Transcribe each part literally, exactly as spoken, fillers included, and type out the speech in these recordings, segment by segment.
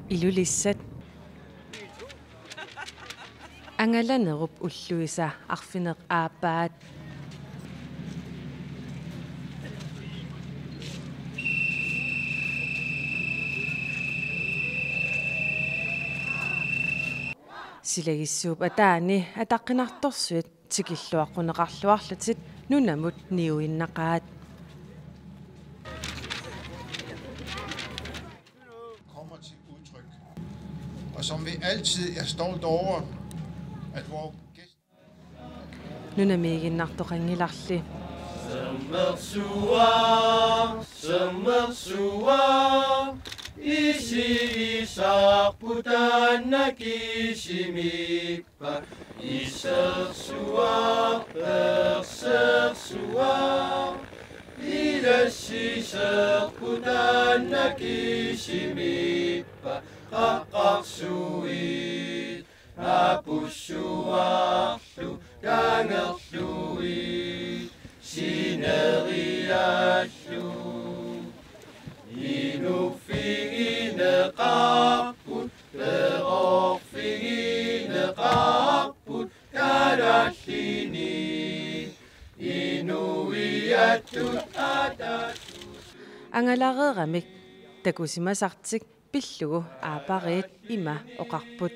Ilulissat. Angalanerup ulluisa arfineq-aappaat. Silagissuup ataani ataqqinartorsuit tikilluaqquneqarluarlutik nunamut niuinnaqaat. Kommer til udtryk. Og som vi altid er stolt over, at vores gæst Nunamiiginnartoqanngilarli. Sermersuaq, sermersuaq, isigisarput taanna kisimippa. Isersuaq, persersuaq, ilassiserput taanna kisimippa. Qaqqarsuit apussuarlu kangerluit sineriallu. Inuuffigineqarput, perorfigineqarput kalaallinik. Inuiattut ataatut. Angalareeramik takusimasartik pillugu aappariit ima oqarput.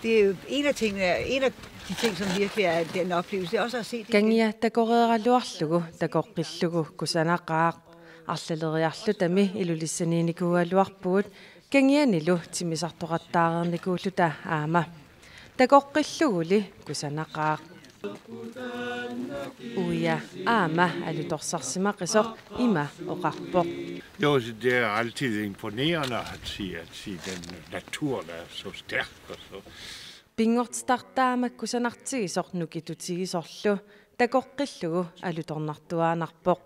Det er jo en af tingene, en af de ting, som virkelig er den oplevelse, det er også at se det. Kangia takoreeraluarlugu takoqqillugu kusanaqaaq. Arlaleriarlutami Ilulissaniinnikuugaluarpugut kangianilu timmisartoqattaareernikuulluta aamma. Takoqqilluguli kusanaqaaq. Uia aamma alutorsarsimaqisoq ima oqarpoq. Jo, så det er altid imponerende at se, at se den natur, der er så stærk og så. Pinngortitartaama kusanartigisoq nukitutigisorlu takoqqillugu alutornartuaannarpoq.